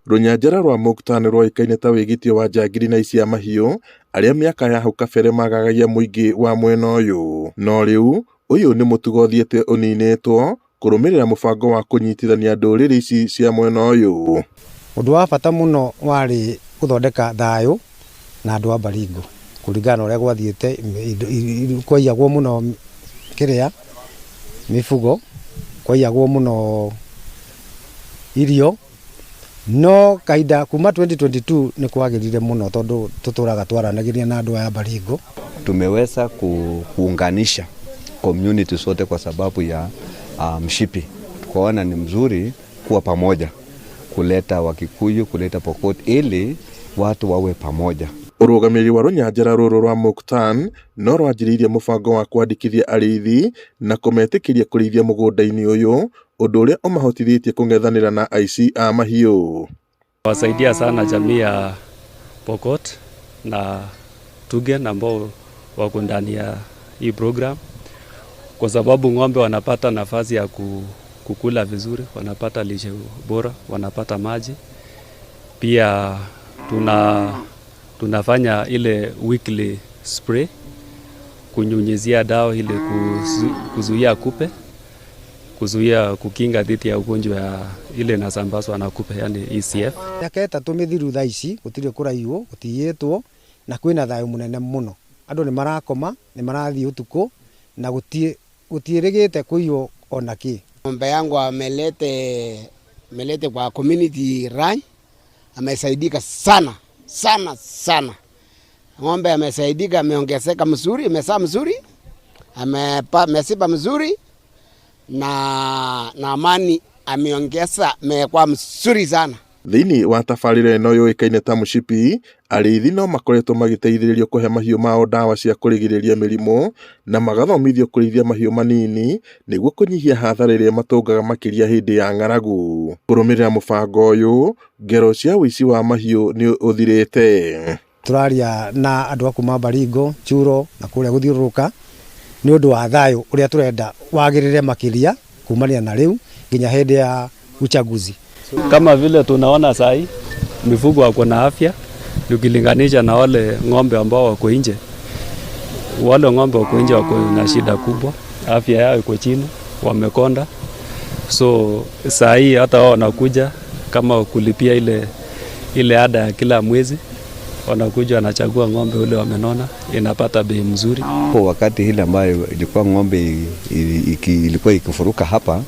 Rũnyanjara rwa Muktar nĩ rwoĩkaine ta wĩgitio wa njangiri na aici a mahiũ arĩa mĩaka ya hau kabere magagagia mũingĩ wa mwena ũyũ. No rĩu ũyũ nĩ mũtugo ũthiĩte ũninĩtwo kũrũmĩrĩra mũbango wa kũnyitithania ndũrĩrĩ ici cia mwena ũyũ. Ũndũ wa bata mũno warĩ gũthondeka thayũ na andũ a Baringo kũringana na ũrĩa gwathiĩte, kwaiyagwo mũno kĩrĩa mĩbugo, kwaiyagwo mũno irio, no kahinda kuma 2022 nĩ kwagĩrire mũno tondũ tũtũraga twaranagĩria na andũ aya a Baringo. Tumeweza kuunganisha community zote kwa sababu ya mshipi. Tukaona ni mzuri kuwa pamoja, kuleta Wakikuyu, kuleta Pokot ili watu wawe pamoja. Ũrũgamĩrĩri wa rũnyanjara rũrũ rwa Muktan no rwanjĩrĩirie mũbango wa kwandĩkithia arĩithi na kũmetĩkĩria kũrĩithia mũgũnda-inĩ ũyũ, ũndũ ũrĩa ũmahotithĩtie kũng'ethanĩra na aici a mahiũ. Wasaidia sana jamii ya Pokot na Tugen ambao wako ndani ya hii program, kwa sababu ng'ombe wanapata nafasi ya kukula vizuri, wanapata lishe bora, wanapata maji. Pia tunafanya ile weekly spray, kunyunyizia dawa ili kuzuia kupe, kuzuia, kukinga dhidi ya ugonjwa ya ile inasambazwa na kupe, yani ECF. Mĩaka 3 mĩthiru thaa ici gũtirĩ kũraiywo, gũtiyĩtwo na kwĩna thayũ mũnene mũno. Andũ nĩ marakoma, nĩ marathiĩ ũtukũ na gũtiĩrĩgĩte kũiywo ona kĩ. Ng'ombe yangu amelete kwa community ranch, amesaidika sana sana sana. Ng'ombe amesaidika, ameongezeka mzuri, amezaa mzuri, amesiba mzuri na amani ameongeza, amekuwa mzuri sana. Thĩinĩ wa tabarĩra ĩno yũĩkaine ta mũcibi, arĩithi no makoretwo magĩteithĩrĩrio kũhe mahiũ mao ndawa cia kũrigĩrĩria mĩrimũ na magathomithio kũrĩithia mahiũ manini nĩguo kũnyihia hathara ĩrĩa matũngaga makĩria hĩndĩ ya ng'aragu. Kũrũmĩrĩra mũbango ũyũ, ngero cia ũici wa mahiũ nĩ ũthirĩte. Tũraria na andũ a kuma Baringo, Churo na kũrĩa gũthiũrũrũka nĩ ũndũ wa thayũ ũrĩa tũrenda wagĩrĩre makĩria kumania na rĩu nginya hĩndĩ ya uchaguzi. Kama vile tunaona sahi mifugo wako na afya ukilinganisha na wale ng'ombe ambao wako nje. Wale ng'ombe wako nje wako na shida kubwa, afya yao iko chini, wamekonda. So saa hii hata wao wanakuja kama kulipia ile ada ya kila mwezi, wanakuja wanachagua ng'ombe ule wamenona, inapata bei mzuri. Kwa wakati ile ambayo ilikuwa ng'ombe ilikuwa ikifuruka hapa,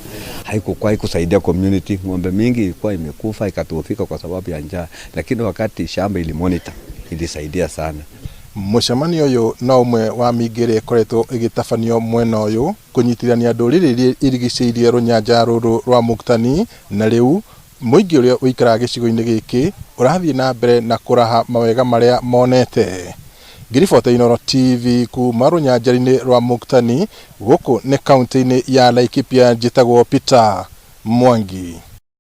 haikuwa ikusaidia community. Ng'ombe mingi ilikuwa imekufa ikatofika kwa sababu ya njaa, lakini wakati shamba ilimonitor ilisaidia sana. Mũcemanio ũyũ no ũmwe wa mĩingĩ ĩrĩa ĩkoretwo ĩgĩtabanio mwena ũyũ kũnyitithania ndũrĩrĩ iria irigicĩirie rũnyanja rũrũ rwa Muktani, na rĩu mũingĩ ũrĩa ũikaraga gĩcigo-inĩ gĩkĩ ũrathiĩ na mbere na kũraha mawega marĩa monete. Ngĩribota Inooro TV kuma rũnyanjara-inĩ rwa Muktani, gũkũ nĩ kaunti-inĩ ya Laikipia, njĩtagwo Peter Mwangi.